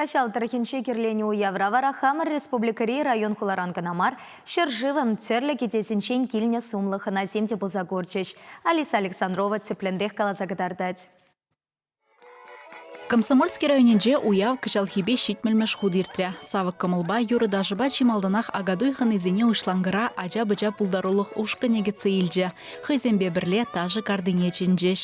Каҫал тӑрӑхӗнче кӗрленӗ уявра вара хамӑр республикӑри район-хуларан кӑна мар, ҫӗршывӑн тӗрлӗ кӗтесӗнчен килнӗ сумлӑ хӑнасем те пулса курчӗҫ. Алиса Александрова тӗплӗнрех каласа кӑтартать. Комсомольски районӗнче уяв кӑҫалхипе ҫитмӗлмӗш хут иртрӗ. Савӑк кӑмӑлпа, юрӑ-ташӑпа чи малтанах Акатуй хӑнисене уҫланкӑра ача-пӑча пултарулӑх ушкӑнӗ кӗтсе илчӗ. Хӑйсемпе пӗрле ташӑ картине чӗнчӗҫ.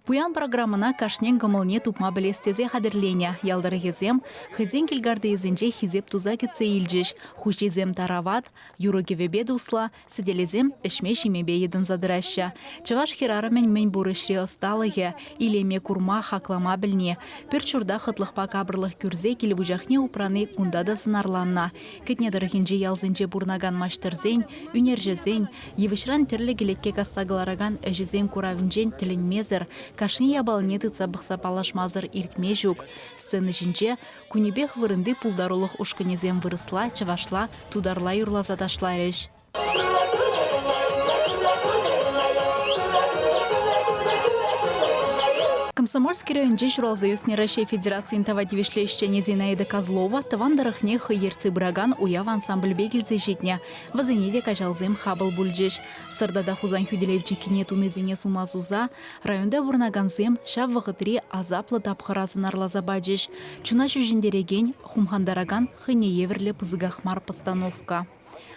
Пуян программӑна кашнин кӑмӑлне тупма пӗлес тесе хатӗрленӗ. Ял тӑрӑхӗсем хӑйсен килкартийӗсенче хисеп туса кӗтсе илчӗҫ. Хуҫисем тарават, юрӑ-кӗвӗпе туслӑ, Сӗтелӗсем ӗҫме-ҫимепе йӑтӑнса тӑраҫҫӗ. Чӑваш хӗрарӑмӗн мӗн пур ӗҫри ӑсталӑхӗ, илеме курма, хаклама пӗлни, пӳрт-ҫурта хӑтлӑхпа капӑрлӑх кӳрсе кил вучахне упрани кунта та сӑнарланнӑ. Кӗтне тӑрӑхӗнчи ялсенче пурӑнакан маҫтӑрсен, ӳнерҫӗсен, йывӑҫран тӗрлӗ кӗлетке касса кӑларакан ӗҫӗсен куравӗнчен тӗлӗнмесӗр, кашни япалине тытса пӑхса паллашмасӑр иртме ҫук. Сцена ҫинче Кунӗпех вырӑнти пултарулӑх ушкӑнӗсем вырӑсла, чӑвашла, тутарла юрласа ташларӗҫ. Комсомольски районӗнче ҫуралса ӳснӗ Раҫҫей Федерацийӗн тава тивӗҫлӗ ӗҫченӗ Зинаида Козлова тӑван тӑрӑхне хӑй ертсе пыракан уяв ансамблӗпе килсе ҫитнӗ. Вӗсене те каҫалсем хапӑл пулчӗҫ. Сӑр тата Хусан хӳтӗлев чиккине тунисене сума суса Районта пурӑнакансем ҫав вӑхӑтри асаплӑ тапхӑра сӑнарласа пачӗҫ. Чуна ҫӳҫентерекен, хумхантаракан хӑйне евӗрлӗ пысӑках мар постановка.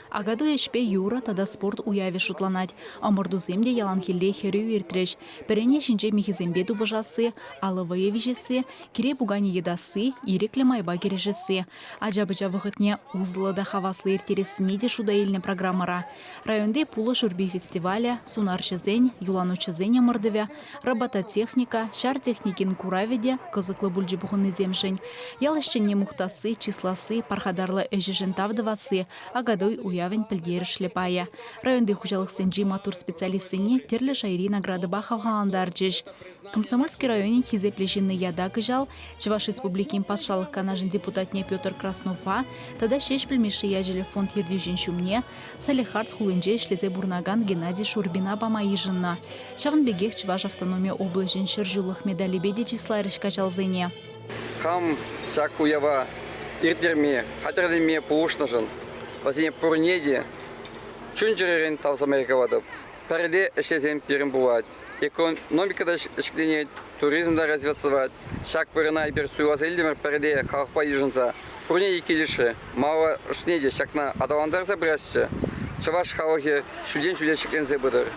Акатуй ӗҫпе юрӑ тата спорт уявӗ шутланать. Ӑмӑртусем те яланхилле хӗрӳ иртрӗҫ. Пӗрене ҫинче михӗсемпе тупӑшасси, алӑ вӑйӗ виҫесси, кире пуканӗ йӑтасси, ирӗклӗ майпа кӗрешесси. Ача-пӑча вӑхӑтне усӑллӑ та хаваслӑ ирттерессине те шута илнӗ программӑра. Районти пулӑ шӳрпи фестивалӗ, сунарҫӑсен, юланутҫӑсен ӑмӑртӑвӗ, робототехника, ҫар техникин куравӗ те кӑсӑклӑ пулчӗ пухӑннисемшӗн. Ял ӗҫченне мухтасси, чысласси, пархатарлӑ ӗҫӗшӗн тав тӑвасси Акатуй уявӗн пӗлтерӗшлӗ пайӗ. Районти хуҫалӑхсенчи маттур специалистсене тӗрлӗ шайри наградӑпа хавхалантарчӗҫ. Комсомольски районӗн хисеплӗ ҫынни ята кӑҫал Чӑваш Республикин Патшалӑх Канашӗн депутатне Петр Краснова тата Ҫеҫпӗл Мишши ячӗллӗ фонд ертӳҫин ҫумне Салехард хулинче ӗҫлесе пурӑнакан Геннадий Шурбина пама йышӑннӑ. Ҫавӑн пекех Чӑваш автономи облаҫӗн ҫӗршывлӑх медалӗпе те чысларӗҫ каҫалсене. Хам ҫак уява ирттерме, хатӗрленме пулӑшнӑшӑн вӗсене пурне те чун-чӗререн тав сӑмахӗ калатӑп. Пӗрле ӗҫлесен пирӗн пулать. Экономика та ҫӗкленет, туризм та развиваться Ҫак вырӑна эпир суйласа илтӗмӗр пӗрле халӑхпа йышӑнса. Пурне те килӗшрӗ. Малашне те ҫакна аталантарса пырасчӗ. Чӑваш халӑхӗ ҫӳлтен ҫӳле ҫӗкленсе пытӑр.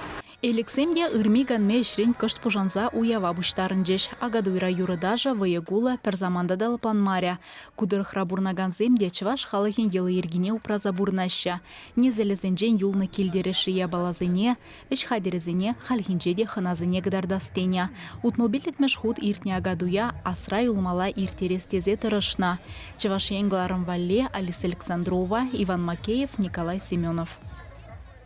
Элӗксем те ырми-канми ӗҫрен кӑшт пушанса уява пуҫтарӑнчӗҫ. Акатуйра юрӑ-ташӑ, вӑйӑ-кулӑ пӗр саманта та лӑпланмарӗ. Ку тӑрӑхра пурӑнакансем те чӑваш халӑхӗн йӑли-йӗркине упраса пурӑнаҫҫӗ. Несӗлӗсенчен юлнӑ кил-тӗрӗшри япаласене, Ӗҫ хатӗрӗсене хальхинче те хӑнасене кӑтартас тенӗ. 65-мӗш хут иртнӗ Акатуя асра юлмалла ирттерес тесе тӑрӑшнӑ. Чӑваш Ен кӑларӑм валли Алиса Александрова, Иван Макеев, Николай Семенов.